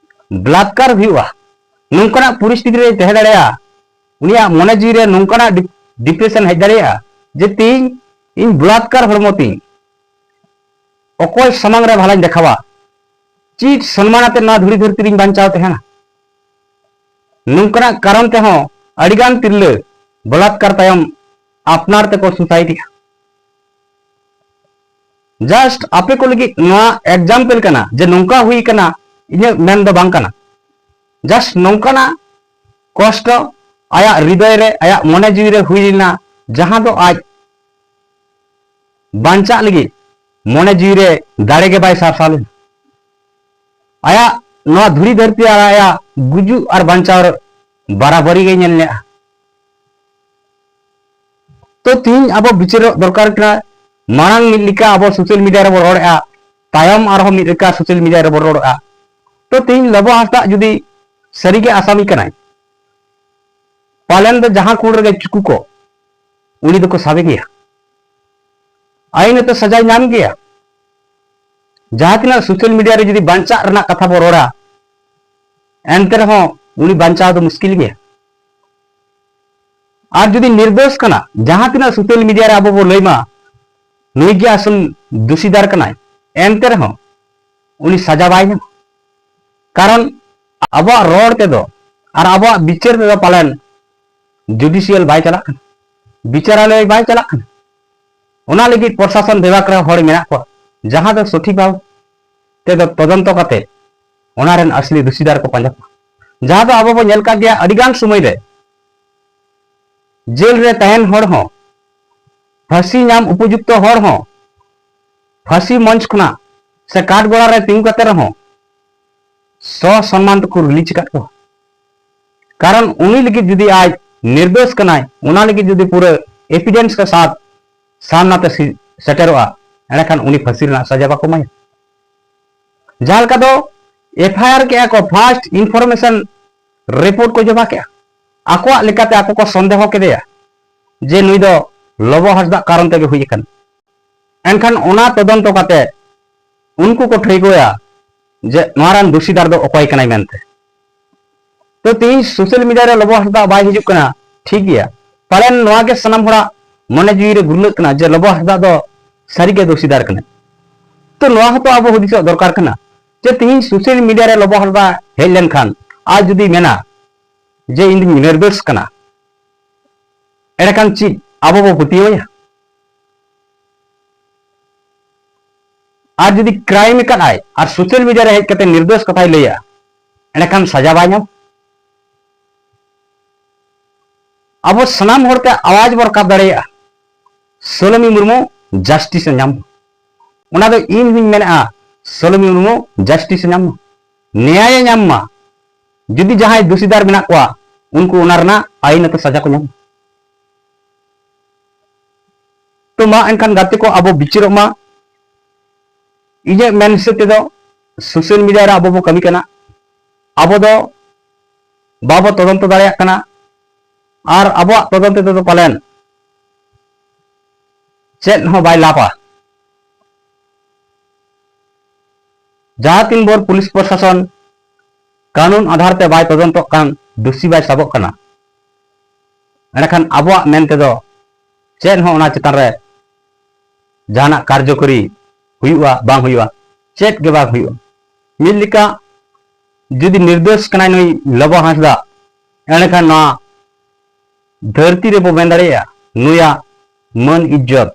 ᱵᱞᱟᱛᱠᱟᱨ ᱦᱩᱭᱩᱜᱼᱟ, ᱱᱚᱝᱠᱟᱱᱟᱜ ᱯᱚᱨᱤᱥᱛᱷᱤᱛᱤ ᱨᱮ ᱛᱟᱦᱮᱸ ᱫᱟᱲᱮᱭᱟᱜᱼᱟ, ᱩᱱᱤᱭᱟᱜ ᱢᱚᱱᱮ ᱡᱤᱣᱤ ᱨᱮ ᱱᱚᱝᱠᱟᱱᱟᱜ ᱰᱤᱯ-, ᱰᱤᱯᱨᱮᱥᱚᱱ ᱦᱮᱡ ᱫᱟᱲᱮᱭᱟᱜᱼᱟ ᱡᱮ ᱛᱤᱦᱤᱧ ᱤᱧ ᱵᱞᱟᱛᱠᱟᱨ ᱦᱚᱲᱢᱚ ᱛᱤᱧ ᱚᱠᱚᱭ ᱥᱟᱢᱟᱝ ᱨᱮ ᱵᱷᱟᱞᱟᱧ ᱫᱮᱠᱷᱟᱣᱟ, ᱪᱮᱫ ᱥᱚᱱᱢᱟᱱ ᱟᱛᱮ ᱱᱚᱣᱟ ᱫᱷᱩᱲᱤ ᱫᱷᱟᱹᱨᱛᱤ ᱨᱤᱧ ᱵᱟᱧᱪᱟᱣ ᱛᱟᱦᱮᱱᱟ? ᱱᱚᱝᱠᱟᱱᱟᱜ ᱠᱟᱨᱚᱱ ᱛᱮᱦᱚᱸ ᱟᱹᱰᱤᱜᱟᱱ ᱛᱤᱨᱞᱟᱹ ᱵᱚᱞᱟᱛᱠᱟᱨ ᱛᱟᱭᱚᱢ ᱟᱯᱱᱟᱨ ᱛᱮᱠᱚ ᱥᱩᱥᱟᱭᱤᱰ ᱮᱫᱟ᱾ ᱡᱟᱥᱴ ᱟᱯᱮ ᱠᱚ ᱞᱟᱹᱜᱤᱫ ᱱᱚᱣᱟ ᱮᱠᱡᱟᱢᱯᱮᱞ ᱠᱟᱱᱟ ᱡᱮ ᱱᱚᱝᱠᱟ ᱦᱩᱭ ᱠᱟᱱᱟ, ᱤᱧᱟᱹᱜ ᱢᱮᱱ ᱫᱚ ᱵᱟᱝ ᱠᱟᱱᱟ᱾ ᱡᱟᱥᱴ ᱱᱚᱝᱠᱟᱱᱟᱜ ᱠᱚᱥᱴᱚ ᱟᱭᱟᱜ ᱦᱨᱤᱫᱚᱭ ᱨᱮ, ᱟᱭᱟᱜ ᱢᱚᱱᱮ ᱡᱤᱣᱤ ᱨᱮ ᱦᱩᱭ ᱞᱮᱱᱟ, ᱡᱟᱦᱟᱸ ᱫᱚ ᱟᱡ ᱵᱟᱧᱪᱟᱜ ᱞᱟᱹᱜᱤᱫ ᱢᱚᱱᱮ ᱡᱤᱣᱤ ᱨᱮ ᱫᱟᱲᱮ ᱜᱮ ᱵᱟᱭ ᱥᱟᱨᱥᱟᱣ ᱞᱮᱱᱟ᱾ ᱟᱭᱟᱜ ᱱᱚᱣᱟ ᱫᱷᱩᱲᱤ ᱫᱷᱟᱹᱨᱛᱤ ᱟᱨ ᱟᱭᱟᱜ ᱜᱩᱡᱩᱜ ᱟᱨ ᱵᱟᱧᱪᱟᱣ ᱵᱟᱨᱟᱵᱟᱨᱤ ᱜᱮ ᱧᱮᱞ ᱞᱮᱜᱼᱟ᱾ ᱛᱚ ᱛᱤᱦᱤᱧ ᱟᱵᱚ ᱵᱤᱪᱟᱹᱨᱚᱜ ᱫᱚᱨᱠᱟᱨ ᱠᱟᱱᱟ᱾ ᱢᱟᱲᱟᱝ ᱢᱤᱫ ᱞᱮᱠᱟ ᱟᱵᱚ ᱥᱳᱥᱟᱞ ᱢᱤᱰᱤᱭᱟ ᱨᱮᱵᱚ ᱨᱚᱲᱮᱜᱼᱟ, ᱛᱟᱭᱚᱢ ᱟᱨᱦᱚᱸ ᱢᱤᱫ ᱞᱮᱠᱟ ᱥᱳᱥᱟᱞ ᱢᱤᱰᱤᱭᱟ ᱨᱮᱵᱚ ᱨᱚᱲᱮᱜᱼᱟ᱾ ᱛᱚ ᱛᱤᱦᱤᱧ ᱞᱚᱵᱚ ᱦᱟᱸᱥᱫᱟᱜ ᱡᱩᱫᱤ ᱥᱟᱹᱨᱤᱜᱮ ᱟᱥᱟᱢᱤ ᱠᱟᱱᱟᱭ, ᱯᱟᱞᱮᱱ ᱫᱚ ᱡᱟᱦᱟᱸ ᱠᱩᱲ ᱨᱮᱜᱮ ᱪᱩᱠᱩ ᱠᱚ, ᱩᱱᱤ ᱫᱚᱠᱚ ᱥᱟᱵᱮ ᱜᱮᱭᱟ, ᱟᱭᱤᱱ ᱛᱮ ᱥᱟᱡᱟᱭ ᱧᱟᱢ ᱜᱮᱭᱟ᱾ ᱡᱟᱦᱟᱸ ᱛᱤᱱᱟᱹᱜ ᱥᱳᱥᱟᱞ ᱢᱤᱰᱤᱭᱟ ᱨᱮ ᱡᱩᱫᱤ ᱵᱟᱧᱪᱟᱜ ᱨᱮᱱᱟᱜ ᱠᱟᱛᱷᱟ ᱵᱚ ᱨᱚᱲᱟ, ᱮᱱᱛᱮ ᱨᱮᱦᱚᱸ ᱩᱱᱤ ᱵᱟᱧᱪᱟᱣ ᱫᱚ ᱢᱩᱥᱠᱤᱞ ᱜᱮᱭᱟ᱾ ᱟᱨ ᱡᱩᱫᱤ ᱱᱤᱨᱫᱳᱥ ᱠᱟᱱᱟ, ᱡᱟᱦᱟᱸ ᱛᱤᱱᱟᱹᱜ ᱥᱳᱥᱟᱞ ᱢᱤᱰᱤᱭᱟ ᱨᱮ ᱟᱵᱚ ᱵᱚ ᱞᱟᱹᱭ ᱢᱟ ᱱᱩᱭ ᱜᱮ ᱟᱥᱚᱞ ᱫᱩᱥᱤᱫᱟᱨ ᱠᱟᱱᱟᱭ, ᱮᱱᱛᱮ ᱨᱮᱦᱚᱸ ᱩᱱᱤ ᱥᱟᱡᱟ ᱵᱟᱭ ᱧᱟᱢᱟ᱾ ᱠᱟᱨᱚᱱ ᱟᱵᱚᱣᱟᱜ ᱨᱚᱲ ᱛᱮᱫᱚ ᱟᱨ ᱟᱵᱚᱣᱟᱜ ᱵᱤᱪᱟᱹᱨ ᱛᱮᱫᱚ ᱯᱟᱞᱮᱱ ᱡᱩᱰᱤᱥᱤᱭᱟᱞ ᱵᱟᱭ ᱪᱟᱞᱟᱜ ᱠᱟᱱᱟ, ᱵᱤᱪᱟᱹᱨᱟᱞᱚᱭ ᱵᱟᱭ ᱪᱟᱞᱟᱜ ᱠᱟᱱᱟ᱾ ᱚᱱᱟ ᱞᱟᱹᱜᱤᱫ ᱯᱨᱚᱥᱟᱥᱚᱱ ᱵᱤᱵᱷᱟᱜᱽ ᱨᱮ ᱦᱚᱲ ᱢᱮᱱᱟᱜ ᱠᱚᱣᱟ, ᱡᱟᱦᱟᱸ ᱫᱚ ᱥᱚᱴᱷᱤᱠ ᱵᱷᱟᱵᱽ ᱛᱮᱫᱚ ᱛᱚᱫᱚᱱᱛᱚ ᱠᱟᱛᱮ ᱚᱱᱟ ᱨᱮᱱ ᱟᱥᱞᱤ ᱫᱩᱥᱤᱫᱟᱨ ᱠᱚ ᱯᱟᱸᱡᱟ ᱠᱚᱣᱟ᱾ ᱡᱟᱦᱟᱸ ᱫᱚ ᱟᱵᱚ ᱵᱚ ᱧᱮᱞ ᱠᱟᱜ ᱜᱮᱭᱟ, ᱟᱹᱰᱤᱜᱟᱱ ᱥᱚᱢᱚᱭ ᱨᱮ ᱡᱮᱞ ᱨᱮ ᱛᱟᱦᱮᱱ ᱦᱚᱲ ᱦᱚᱸ, ᱯᱷᱟᱹᱥᱤ ᱧᱟᱢ ᱩᱯᱚᱡᱩᱠᱛᱚ ᱦᱚᱲ ᱦᱚᱸ ᱯᱷᱟᱹᱥᱤ ᱢᱚᱧᱪ ᱠᱷᱚᱱᱟᱜ ᱥᱮ ᱠᱟᱴᱜᱚᱲᱟ ᱨᱮ ᱛᱤᱸᱜᱩ ᱠᱟᱛᱮ ᱨᱮᱦᱚᱸ ᱥᱚᱥᱚᱱᱢᱟᱱ ᱛᱮᱠᱚ ᱨᱤᱞᱤᱡᱽ ᱟᱠᱟᱫ ᱠᱚᱣᱟ᱾ ᱠᱟᱨᱚᱱ ᱩᱱᱤ ᱞᱟᱹᱜᱤᱫ ᱡᱩᱫᱤ ᱟᱡ ᱱᱤᱨᱫᱳᱥ ᱠᱟᱱᱟᱭ, ᱚᱱᱟ ᱞᱟᱹᱜᱤᱫ ᱡᱩᱫᱤ ᱯᱩᱨᱟᱹ ᱮᱵᱷᱤᱰᱮᱱᱥ ᱠᱮ ᱥᱟᱛᱷ ᱥᱟᱢᱱᱟ ᱛᱮ ᱥᱮᱴᱮᱨᱚᱜᱼᱟ, ᱮᱸᱰᱮᱠᱷᱟᱱ ᱩᱱᱤ ᱯᱷᱟᱹᱥᱤ ᱨᱮᱱᱟᱜ ᱥᱟᱡᱟ ᱵᱟᱠᱚ ᱮᱢᱟᱭᱟ᱾ ᱡᱟᱦᱟᱸ ᱞᱮᱠᱟ ᱫᱚ ᱮᱯᱷ ᱟᱭ ᱟᱨ ᱠᱮᱜᱼᱟ ᱠᱚ, ᱯᱷᱟᱥᱴ ᱤᱱᱯᱷᱚᱨᱢᱮᱥᱚᱱ ᱨᱤᱯᱳᱨᱴ ᱠᱚ ᱡᱚᱢᱟ ᱠᱮᱜᱼᱟ᱾ ᱟᱠᱚᱣᱟᱜ ᱞᱮᱠᱟᱛᱮ ᱟᱠᱚ ᱠᱚ ᱥᱚᱱᱫᱮᱦᱚ ᱠᱮᱫᱮᱭᱟ ᱡᱮ ᱱᱩᱭ ᱫᱚ ᱞᱚᱵᱚ ᱦᱟᱸᱥᱫᱟᱜ ᱠᱟᱨᱚᱱ ᱛᱮᱜᱮ ᱦᱩᱭ ᱟᱠᱟᱱᱟ᱾ ᱮᱱᱠᱷᱟᱱ ᱚᱱᱟ ᱛᱚᱫᱚᱱᱛᱚ ᱠᱟᱛᱮ ᱩᱱᱠᱩ ᱠᱚ ᱴᱷᱟᱹᱭᱠᱟᱹᱭᱟ ᱡᱮ ᱱᱚᱣᱟ ᱨᱮᱱ ᱫᱩᱥᱤᱫᱟᱨ ᱫᱚ ᱚᱠᱚᱭ ᱠᱟᱱᱟᱭ ᱢᱮᱱᱛᱮ᱾ ᱛᱚ ᱛᱮᱦᱮᱧ ᱥᱳᱥᱟᱞ ᱢᱤᱰᱤᱭᱟ ᱨᱮ ᱞᱚᱵᱚ ᱦᱟᱸᱥᱫᱟ ᱵᱟᱭ ᱦᱤᱡᱩᱜ ᱠᱟᱱᱟ, ᱴᱷᱤᱠ ᱜᱮᱭᱟ, ᱯᱟᱞᱮᱱ ᱱᱚᱣᱟ ᱜᱮ ᱥᱟᱱᱟᱢ ᱦᱚᱲᱟᱜ ᱢᱚᱱᱮ ᱡᱤᱣᱤ ᱨᱮ ᱜᱩᱨᱞᱟᱹᱜ ᱠᱟᱱᱟ ᱡᱮ ᱞᱚᱵᱚ ᱦᱟᱸᱥᱫᱟ ᱫᱚ ᱥᱟᱹᱨᱤᱜᱮ ᱫᱩᱥᱤᱫᱟᱨ ᱠᱟᱱᱟᱭ᱾ ᱛᱚ ᱱᱚᱣᱟ ᱦᱚᱸᱛᱚ ᱟᱵᱚ ᱦᱩᱫᱤᱥᱚᱜ ᱫᱚᱨᱠᱟᱨ ᱠᱟᱱᱟ ᱡᱮ ᱛᱮᱦᱮᱧ ᱥᱳᱥᱟᱞ ᱢᱤᱰᱤᱭᱟ ᱨᱮ ᱞᱚᱵᱚ ᱦᱟᱸᱥᱫᱟ ᱦᱮᱡ ᱞᱮᱱᱠᱷᱟᱱ ᱟᱨ ᱡᱩᱫᱤ ᱢᱮᱱᱟ ᱡᱮ ᱤᱧ ᱫᱩᱧ ᱱᱤᱨᱫᱳᱥ ᱠᱟᱱᱟ, ᱮᱸᱰᱮᱠᱷᱟᱱ ᱪᱮᱫ ᱟᱵᱚ ᱵᱚ ᱯᱟᱹᱛᱭᱟᱹᱣᱟᱭᱟ? ᱟᱨ ᱡᱩᱫᱤ ᱠᱨᱟᱭᱤᱢ ᱟᱠᱟᱫ ᱟᱭ ᱟᱨ ᱥᱳᱥᱟᱞ ᱢᱤᱰᱤᱭᱟ ᱨᱮ ᱦᱮᱡ ᱠᱟᱛᱮ ᱱᱤᱨᱫᱳᱥ ᱠᱟᱛᱷᱟᱭ ᱞᱟᱹᱭᱟ, ᱮᱸᱰᱮᱠᱷᱟᱱ ᱥᱟᱡᱟ ᱵᱟᱭ ᱧᱟᱢ? ᱟᱵᱚ ᱥᱟᱱᱟᱢ ᱦᱚᱲᱛᱮ ᱟᱣᱟᱡ ᱵᱚ ᱨᱟᱠᱟᱵ ᱫᱟᱲᱮᱭᱟᱜᱼᱟ, ᱥᱳᱞᱳᱢᱤ ᱢᱩᱨᱢᱩ ᱡᱟᱥᱴᱤᱥ ᱮ ᱧᱟᱢ ᱢᱟ᱾ ᱚᱱᱟ ᱫᱚ ᱤᱧ ᱦᱚᱧ ᱢᱮᱱᱮᱫᱼᱟ, ᱥᱳᱞᱳᱢᱤ ᱢᱩᱨᱢᱩ ᱡᱟᱥᱴᱤᱥ ᱮ ᱧᱟᱢ ᱢᱟ, ᱱᱮᱭᱟᱭ ᱮ ᱧᱟᱢ ᱢᱟ᱾ ᱡᱩᱫᱤ ᱡᱟᱦᱟᱸᱭ ᱫᱩᱥᱤᱫᱟᱨ ᱢᱮᱱᱟᱜ ᱠᱚᱣᱟ, ᱩᱱᱠᱩ ᱚᱱᱟ ᱨᱮᱱᱟᱜ ᱟᱭᱤᱱ ᱟᱛᱮ ᱥᱟᱡᱟ ᱠᱚ ᱧᱟᱢ ᱢᱟ᱾ ᱛᱚ ᱢᱟ ᱮᱱᱠᱷᱟᱱ ᱜᱟᱛᱮ ᱠᱚ, ᱟᱵᱚ ᱵᱤᱪᱟᱹᱨᱚᱜ ᱢᱟ᱾ ᱤᱧᱟᱹᱜ ᱢᱮᱱ ᱦᱤᱥᱟᱹᱵ ᱛᱮᱫᱚ ᱥᱳᱥᱟᱞ ᱢᱤᱰᱤᱭᱟ ᱨᱮ ᱟᱵᱚ ᱵᱚ ᱠᱟᱹᱢᱤ ᱠᱟᱱᱟ, ᱟᱵᱚ ᱫᱚ ᱵᱟᱵᱚ ᱛᱚᱫᱚᱱᱛᱚ ᱫᱟᱲᱮᱭᱟᱜ ᱠᱟᱱᱟ, ᱟᱨ ᱟᱵᱚᱣᱟᱜ ᱛᱚᱫᱚᱱᱛᱚ ᱛᱮᱫᱚ ᱯᱟᱞᱮᱱ ᱪᱮᱫ ᱦᱚᱸ ᱵᱟᱭ ᱞᱟᱵᱷᱟ᱾ ᱡᱟᱦᱟᱸ ᱛᱤᱱ ᱵᱷᱳᱨ ᱯᱩᱞᱤᱥ ᱯᱨᱚᱥᱟᱥᱚᱱ ᱠᱟᱹᱱᱩᱱ ᱟᱫᱷᱟᱨ ᱛᱮ ᱵᱟᱭ ᱛᱚᱫᱚᱱᱛᱚᱜ ᱠᱟᱱ, ᱫᱩᱥᱤ ᱵᱟᱭ ᱥᱟᱵᱚᱜ ᱠᱟᱱᱟ, ᱮᱸᱰᱮᱠᱷᱟᱱ ᱟᱵᱚᱣᱟᱜ ᱢᱮᱱ ᱛᱮᱫᱚ ᱪᱮᱫ ᱦᱚᱸ ᱚᱱᱟ ᱪᱮᱛᱟᱱ ᱨᱮ ᱡᱟᱦᱟᱱᱟᱜ ᱠᱟᱨᱡᱚᱠᱚᱨᱤ ᱦᱩᱭᱩᱜᱼᱟ ᱵᱟᱝ ᱦᱩᱭᱩᱜᱼᱟ, ᱪᱮᱫ ᱜᱮ ᱵᱟᱝ ᱦᱩᱭᱩᱜᱼᱟ᱾ ᱢᱤᱫ ᱞᱮᱠᱟ ᱡᱩᱫᱤ ᱱᱤᱨᱫᱳᱥ ᱠᱟᱱᱟᱭ ᱱᱩᱭ ᱞᱚᱵᱚ ᱦᱟᱸᱥᱫᱟ, ᱮᱸᱰᱮᱠᱷᱟᱱ ᱱᱚᱣᱟ ᱫᱷᱟᱹᱨᱛᱤ ᱨᱮᱵᱚ ᱢᱮᱱ ᱫᱟᱲᱮᱭᱟᱜᱼᱟ ᱱᱩᱭᱟᱜ ᱢᱟᱹᱱ ᱤᱡᱽᱡᱚᱛ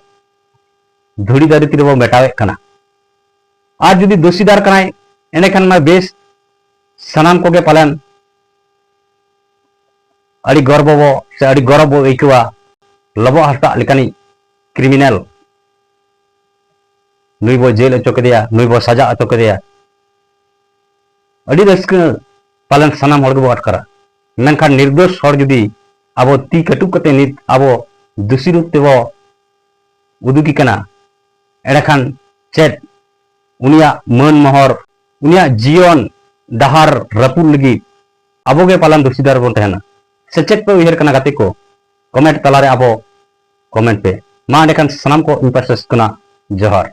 ᱫᱷᱩᱲᱤ ᱫᱷᱟᱹᱨᱛᱤ ᱨᱮᱵᱚ ᱢᱮᱴᱟᱣᱮᱫ ᱠᱟᱱᱟ᱾ ᱟᱨ ᱡᱩᱫᱤ ᱫᱩᱥᱤᱫᱟᱨ ᱠᱟᱱᱟᱭ, ᱮᱸᱰᱮᱠᱷᱟᱱ ᱢᱟ ᱵᱮᱥ, ᱥᱟᱱᱟᱢ ᱠᱚᱜᱮ ᱯᱟᱞᱮᱱ ᱟᱹᱰᱤ ᱜᱚᱨᱵᱚ ᱵᱚ ᱥᱮ ᱟᱹᱰᱤ ᱜᱚᱨᱚᱵ ᱵᱚ ᱟᱹᱭᱠᱟᱹᱣᱟ, ᱞᱚᱵᱚ ᱦᱟᱸᱥᱫᱟᱜ ᱞᱮᱠᱟᱱᱤᱡ ᱠᱨᱤᱢᱤᱱᱟᱞ ᱱᱩᱭ ᱵᱚ ᱡᱮᱞ ᱦᱚᱪᱚ ᱠᱮᱫᱮᱭᱟ, ᱱᱩᱭ ᱵᱚ ᱥᱟᱡᱟ ᱦᱚᱪᱚ ᱠᱮᱫᱮᱭᱟ᱾ ᱟᱹᱰᱤ ᱨᱟᱹᱥᱠᱟᱹ ᱯᱟᱞᱮᱱ ᱥᱟᱱᱟᱢ ᱦᱚᱲ ᱜᱮᱵᱚ ᱟᱴᱠᱟᱨᱟ᱾ ᱢᱮᱱᱠᱷᱟᱱ ᱱᱤᱨᱫᱳᱥ ᱦᱚᱲ ᱡᱩᱫᱤ ᱟᱵᱚ ᱛᱤ ᱠᱟᱹᱴᱩᱵ ᱠᱟᱛᱮ ᱱᱤᱛ ᱟᱵᱚ ᱫᱩᱥᱤ ᱨᱩᱯ ᱛᱮᱵᱚ ᱩᱫᱩᱜᱮ ᱠᱟᱱᱟ, ᱮᱸᱰᱮᱠᱷᱟᱱ ᱪᱮᱫ ᱩᱱᱤᱭᱟᱜ ᱢᱟᱹᱱ ᱢᱚᱦᱚᱨ, ᱩᱱᱤᱭᱟᱜ ᱡᱤᱭᱚᱱ ᱰᱟᱦᱟᱨ ᱨᱟᱹᱯᱩᱫ ᱞᱟᱹᱜᱤᱫ ᱟᱵᱚ ᱜᱮ ᱯᱟᱞᱮᱱ ᱫᱩᱥᱤᱫᱟᱨ ᱵᱚᱱ ᱛᱟᱦᱮᱱᱟ? ᱥᱮ ᱪᱮᱫ ᱯᱮ ᱩᱭᱦᱟᱹᱨ ᱠᱟᱱᱟ ᱜᱟᱛᱮ ᱠᱚ? ᱠᱚᱢᱮᱱᱴ ᱛᱟᱞᱟᱨᱮ ᱟᱵᱚ ᱠᱚᱢᱮᱱᱴ ᱯᱮ᱾ ᱢᱟ ᱮᱸᱰᱮᱠᱷᱟᱱ ᱥᱟᱱᱟᱢ ᱠᱚ ᱤᱧ ᱯᱟᱥᱴᱟ ᱥᱮᱫ ᱠᱷᱚᱱᱟᱜ ᱡᱚᱦᱟᱨ᱾